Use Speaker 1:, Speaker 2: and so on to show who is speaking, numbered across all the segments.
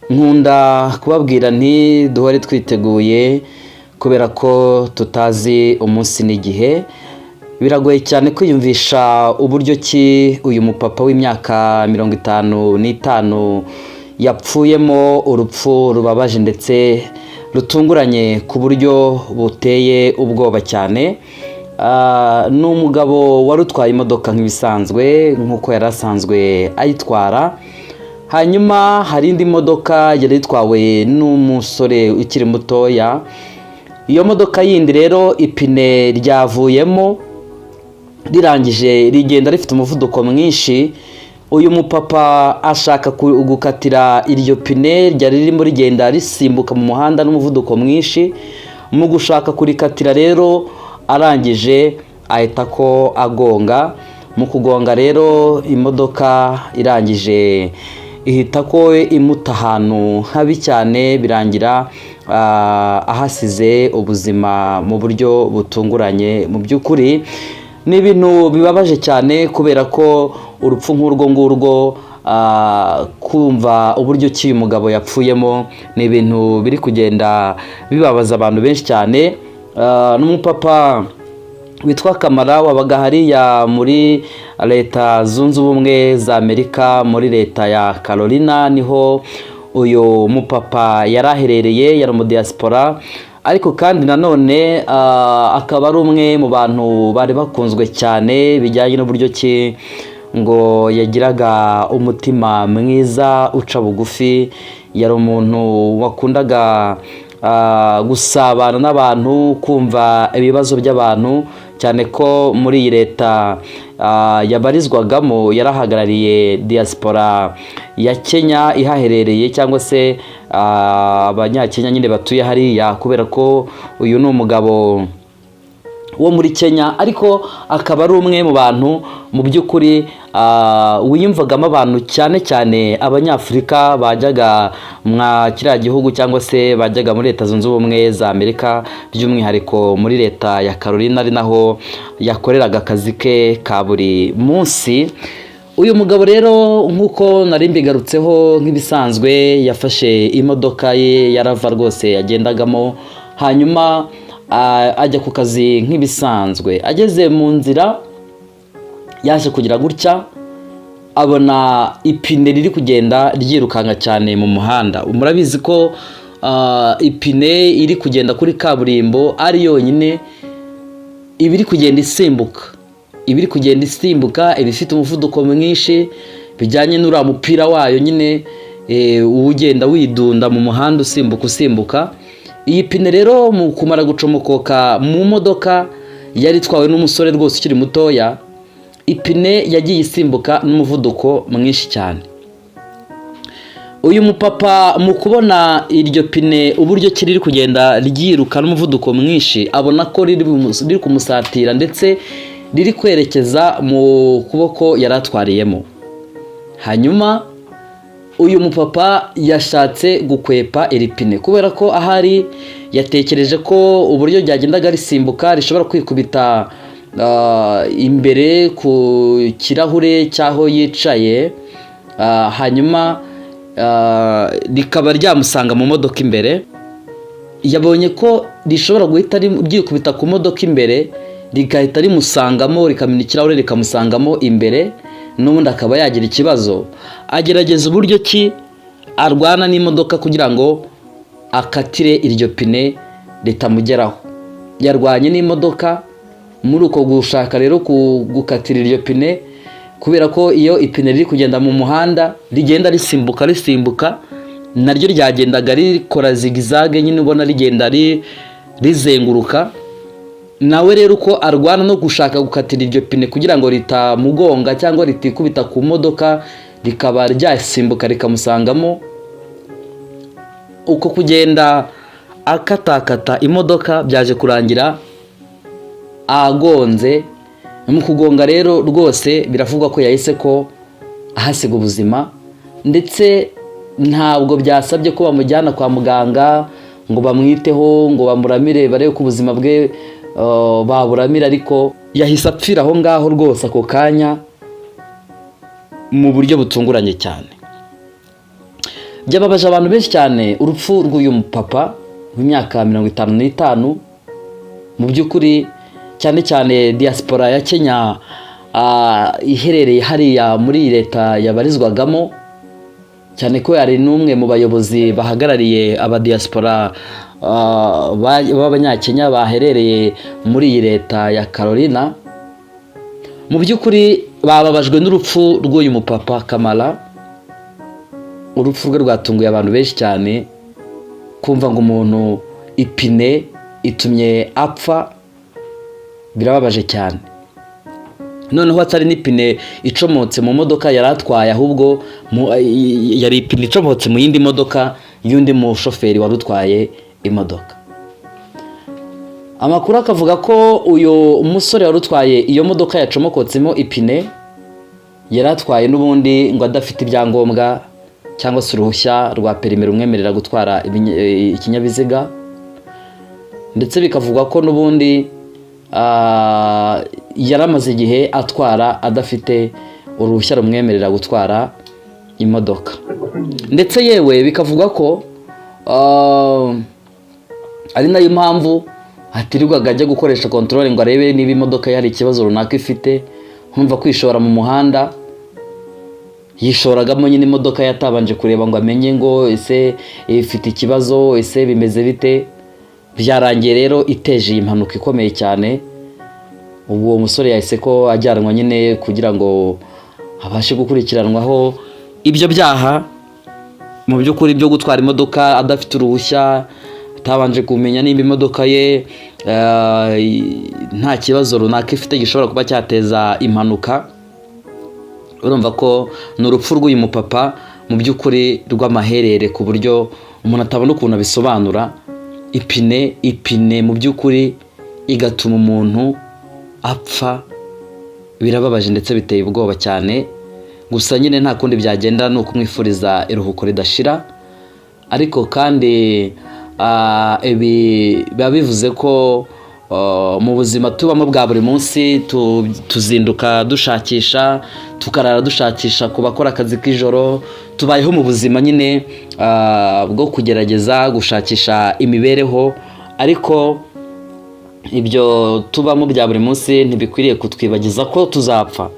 Speaker 1: Nkunda kubabwira nti duhore twiteguye kubera ko tutazi umunsi n'igihe. Biragoye cyane kwiyumvisha uburyo ki uyu mupapa w'imyaka 55 yapfuyemo urupfu rubabaje ndetse rutunguranye ku buryo buteye ubwoba cyane. Ni umugabo wari utwaye imodoka nk'ibisanzwe, nk'uko yari asanzwe ayitwara. Hanyuma hari indi modoka yari itwawe n'umusore ukiri mutoya. Iyo modoka yindi rero ipine ryavuyemo, rirangije rigenda rifite umuvuduko mwinshi. Uyu mupapa ashaka gukatira iryo pine ryari ririmo rigenda risimbuka mu muhanda n'umuvuduko mwinshi. Mu gushaka kurikatira rero, arangije ahita ko agonga. Mu kugonga rero, imodoka irangije ihita ko imuta ahantu habi cyane, birangira ahasize ubuzima mu buryo butunguranye. Mu by'ukuri ni ibintu bibabaje cyane, kubera ko urupfu nk'urwo ngurwo, kumva uburyo ki uyu mugabo yapfuyemo, ni ibintu biri kugenda bibabaza abantu benshi cyane. N'umupapa witwa Kamara, wabaga hariya muri Leta Zunze Ubumwe za Amerika, muri Leta ya Carolina niho uyu mupapa yari aherereye. Yari umudiyasipora, ariko kandi nanone akaba ari umwe mu bantu bari bakunzwe cyane bijyanye n'uburyo ki ngo yagiraga umutima mwiza, uca bugufi. Yari umuntu wakundaga gusabana n'abantu, kumva ibibazo by'abantu, cyane ko muri iyi leta yabarizwagamo yarahagarariye diaspora ya Kenya ihaherereye, cyangwa se Abanyakenya nyine batuye hariya, kubera ko uyu ni umugabo wo muri Kenya, ariko akaba ari umwe mu bantu mu by'ukuri wiyumvagamo abantu, cyane cyane Abanyafurika bajyaga mwa kiriya gihugu cyangwa se bajyaga muri Leta Zunze Ubumwe za Amerika, by'umwihariko muri Leta ya Carolina, ari naho yakoreraga akazi ke ka buri munsi. Uyu mugabo rero, nk'uko nari mbigarutseho, nk'ibisanzwe yafashe imodoka ye ya Rover rwose yagendagamo, hanyuma ajya ku kazi nk'ibisanzwe. Ageze mu nzira, yaje kugira gutya abona ipine riri kugenda ryirukanka cyane mu muhanda. Murabizi ko ipine iri kugenda kuri kaburimbo ari yonyine iba iri kugenda isimbuka, iba iri kugenda isimbuka, iba ifite umuvuduko mwinshi bijyanye n'uriya mupira wayo nyine ugenda widunda mu muhanda, usimbuka, usimbuka. Iyi pine rero mu kumara gucomokoka mu modoka yari itwawe n'umusore rwose ukiri mutoya, ipine yagiye isimbuka n'umuvuduko mwinshi cyane. Uyu mupapa mu kubona iryo pine uburyo ki riri kugenda ryiruka n'umuvuduko mwinshi, abona ko riri kumusatira ndetse riri kwerekeza mu kuboko yari atwariyemo. Hanyuma uyu mupapa yashatse gukwepa iri pine, kubera ko ahari yatekereje ko uburyo ryagendaga risimbuka rishobora kwikubita imbere ku kirahure cy'aho yicaye, hanyuma rikaba ryamusanga mu modoka imbere. Yabonye ko rishobora guhita ryikubita ku modoka imbere, rigahita rimusangamo, rikamena ikirahure, rikamusangamo imbere, n'ubundi akaba yagira ikibazo. Agerageza uburyo ki arwana n'imodoka kugira ngo akatire iryo pine ritamugeraho. Yarwanye n'imodoka. Muri uko gushaka rero gukatira iryo pine, kubera ko iyo ipine riri kugenda mu muhanda rigenda risimbuka, risimbuka, naryo ryagendaga rikora zigzag nyine, ubona rigenda rizenguruka. Nawe rero uko arwana no gushaka gukatira iryo pine kugira ngo ritamugonga cyangwa ritikubita ku modoka, rikaba ryasimbuka rikamusangamo, uko kugenda akatakata imodoka byaje kurangira agonze. Mu kugonga rero rwose biravugwa ko yahise ko ahasiga ubuzima, ndetse ntabwo byasabye ko bamujyana kwa muganga ngo bamwiteho, ngo bamuramire, barebe ko ubuzima bwe baburamira, ariko yahise apfira aho ngaho rwose ako kanya mu buryo butunguranye cyane. Byababaje abantu benshi cyane urupfu rw'uyu mupapa w'imyaka 55. Mu by'ukuri, cyane cyane diaspora ya Kenya iherereye hariya muri leta yabarizwagamo, cyane ko yari n'umwe mu bayobozi bahagarariye abadiaspora b'Abanyakenya baherereye muri iyi leta ya Carolina. Mu by'ukuri bababajwe n'urupfu rw'uyu mupapa Kamara. Urupfu rwe rwatunguye abantu benshi cyane. Kumva ngo umuntu ipine itumye apfa birababaje cyane. Noneho atari n'ipine icomotse mu modoka yari atwaye, ahubwo yari ipine icomotse mu yindi modoka y'undi mushoferi wari utwaye imodoka. Amakuru akavuga ko uyu musore wari utwaye iyo modoka yacomokotsemo ipine yari atwaye n'ubundi ngo adafite ibyangombwa cyangwa se uruhushya rwa perimi rumwemerera gutwara ikinyabiziga, ndetse bikavugwa ko n'ubundi yari amaze igihe atwara adafite uruhushya rumwemerera gutwara imodoka. Ndetse yewe bikavugwa ko ari nayo mpamvu atirirwaga ajya gukoresha contrôle ngo arebe niba imodoka ye hari ikibazo runaka ifite. Nkumva kwishora mu muhanda, yishoragamo nyine imodoka ye atabanje kureba ngo amenye ngo ese ifite ikibazo, ese bimeze bite. Byarangiye rero iteje iyi mpanuka ikomeye cyane. Ubu uwo musore yahise ko ajyanwa nyine kugira ngo abashe gukurikiranwaho ibyo byaha, mu by'ukuri, byo gutwara imodoka adafite uruhushya, atabanje kumenya nimba imodoka ye nta kibazo runaka ifite gishobora kuba cyateza impanuka. Urumva ko ni urupfu rw'uyu mupapa mu by'ukuri rw'amaherere, ku buryo umuntu atabona ukuntu abisobanura. Ipine mu by'ukuri igatuma umuntu apfa, birababaje ndetse biteye ubwoba cyane. Gusa nyine nta kundi byagenda, ni ukumwifuriza iruhuko ridashira. Ariko kandi ibi biba bivuze ko mu buzima tubamo bwa buri munsi tuzinduka dushakisha, tukarara dushakisha. Ku bakora akazi k'ijoro, tubayeho mu buzima nyine bwo kugerageza gushakisha imibereho. Ariko ibyo tubamo bya buri munsi ntibikwiriye kutwibagiza ko tuzapfa,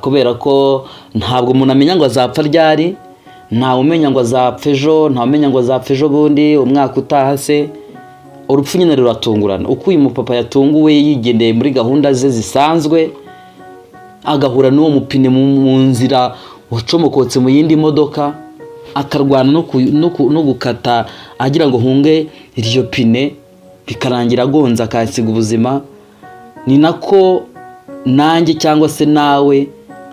Speaker 1: kubera ko ntabwo umuntu amenya ngo azapfa ryari. Ntawe umenya ngo azapfa ejo, ntawe umenya ngo azapfa ejo bundi, umwaka utaha se. Urupfu nyine ruratungurana. Uko uyu mupapa yatunguwe yigendeye muri gahunda ze zisanzwe, agahura n'uwo mupine mu nzira wacomokotse mu yindi modoka, akarwana no gukata agira ngo hunge iryo pine, bikarangira agonze akahasiga ubuzima, ni nako nanjye cyangwa se nawe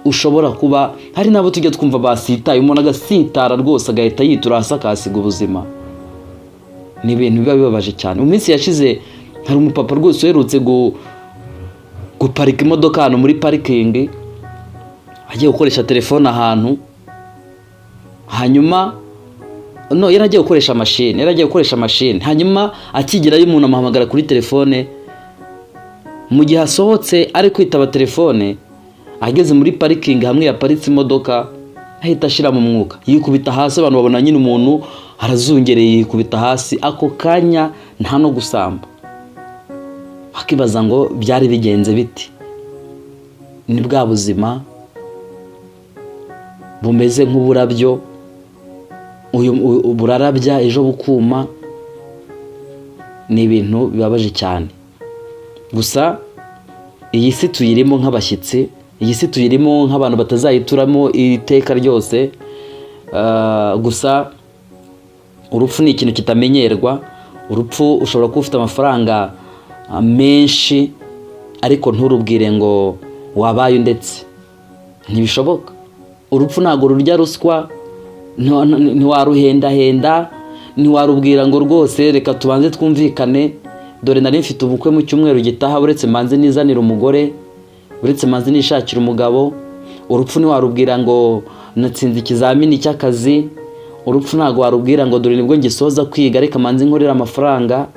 Speaker 1: ushobora kuba. Hari n'abo tujya twumva basitaye, umuntu agasitara rwose agahita yitura hasi akahasiga ubuzima. Ni ibintu biba bibabaje cyane. Mu minsi yashize hari umupapa rwose uherutse guparika imodoka ahantu muri parikingi, agiye gukoresha telefone ahantu. Hanyuma no yari agiye gukoresha mashini, yari agiye gukoresha mashini. Hanyuma akigerayo umuntu amuhamagara kuri telefone. Mu gihe asohotse ari kwitaba telefone, ageze muri parikingi hamwe yaparitse imodoka, ahita ashira mu mwuka, yikubita hasi. Abantu babona nyine umuntu arazungereye, yikubita hasi ako kanya, nta no gusamba. Bakibaza ngo byari bigenze biti? Ni bwa buzima bumeze nk'uburabyo, uyu burarabya ejo bukuma. Ni ibintu bibabaje cyane. Gusa iyi si tuyirimo nk'abashyitsi, iyi si tuyirimo nk'abantu batazayituramo iteka ryose. Gusa urupfu ni ikintu kitamenyerwa. Urupfu, ushobora kuba ufite amafaranga menshi, ariko nturubwire ngo wabaye, ndetse ntibishoboka. Urupfu ntabwo rurya ruswa, ntiwaruhendahenda, ntiwarubwira ngo rwose reka tubanze twumvikane, dore nari mfite ubukwe mu cyumweru gitaha, uretse mbanze nizanire umugore, uretse mbanze nishakira umugabo. Urupfu ntiwarubwira ngo natsinze ikizamini cy'akazi. Urupfu ntabwo warubwira ngo dore nibwo ngisoza kwiga, reka mbanze nkorere amafaranga.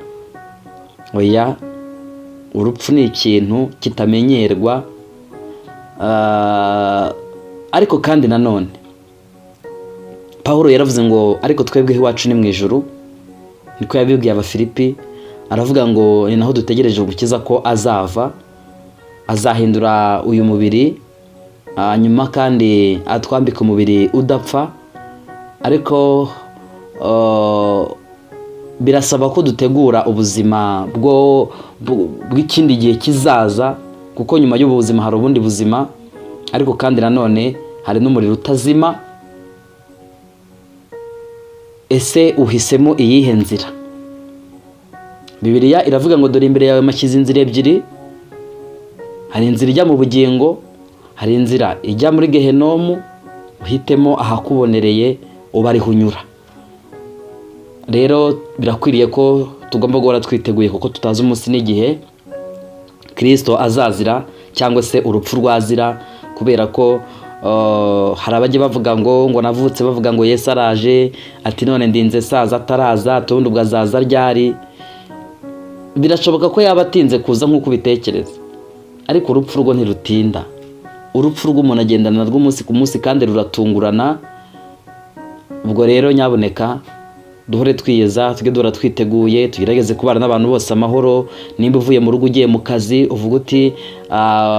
Speaker 1: Oya, urupfu ni ikintu kitamenyerwa. Ariko kandi nanone Paul yaravuze ngo ariko twebweho iwacu ni mu ijuru, niko yabibwiye Abafilipi. Aravuga ngo ni naho dutegereje ugukiza ko azava, azahindura uyu mubiri, hanyuma kandi atwambika umubiri udapfa. Ariko birasaba ko dutegura ubuzima bw'ikindi gihe kizaza, kuko nyuma y'ubu buzima hari ubundi buzima, ariko kandi nanone hari n'umuriro utazima. Ese uhisemo iyihe nzira? Bibiliya iravuga ngo dore imbere yawe mashyize inzira ebyiri: hari inzira ijya mu bugingo, hari inzira ijya muri Gehenomu. Uhitemo ahakubonereye, uba ariho unyura. Rero birakwiriye ko tugomba guhora twiteguye, kuko tutazi umunsi n'igihe Kirisito azazira cyangwa se urupfu rwazira, kubera ko hari abajya bavuga ngo navutse bavuga ngo Yesu araje, ati none ndinze saza ataraza, tubundi ubwo azaza ryari? Birashoboka ko yaba atinze kuza nk'uko ubitekereza, ariko urupfu rwo ntirutinda. Urupfu rw'umuntu agendana narwo umunsi ku munsi kandi ruratungurana. Ubwo rero nyaboneka duhore twiyeza, tujye duhora twiteguye, tugerageze kubana n'abantu bose amahoro. Nimba uvuye mu rugo ugiye mu kazi, uvuga uti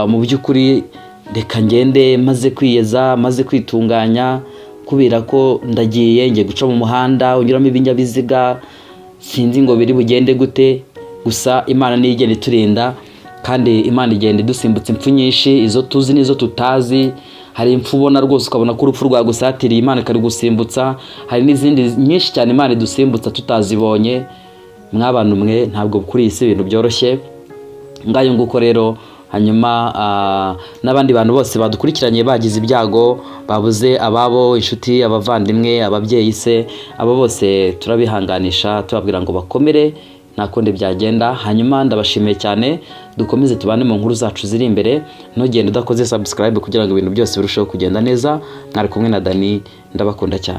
Speaker 1: mu by'ukuri reka ngende maze kwiyeza, maze kwitunganya, kubera ko ndagiye, ngiye guca mu muhanda unyuramo ibinyabiziga, sinzi ngo biri bugende gute. Gusa Imana niyo igenda iturinda, kandi Imana igenda idusimbutsa impfu nyinshi, izo tuzi n'izo tutazi. Hari impfu ubona rwose ukabona ko urupfu rwagusatiriye, Imana ikarugusimbutsa. Hari n'izindi nyinshi cyane Imana idusimbutsa tutazibonye. Mw'abantu mwe, ntabwo kuri iyi si ibintu byoroshye. Ngayo nguko rero. Hanyuma n'abandi bantu bose badukurikiranye bagize ibyago, babuze ababo, inshuti, abavandimwe, ababyeyi se, abo bose turabihanganisha, tubabwira ngo bakomere, nta kundi byagenda. Hanyuma ndabashimiye cyane, dukomeze tubane mu nkuru zacu ziri imbere. Ntugende udakoze subscribe kugira ngo ibintu byose birusheho kugenda neza. Mwari kumwe na Dani, ndabakunda cyane.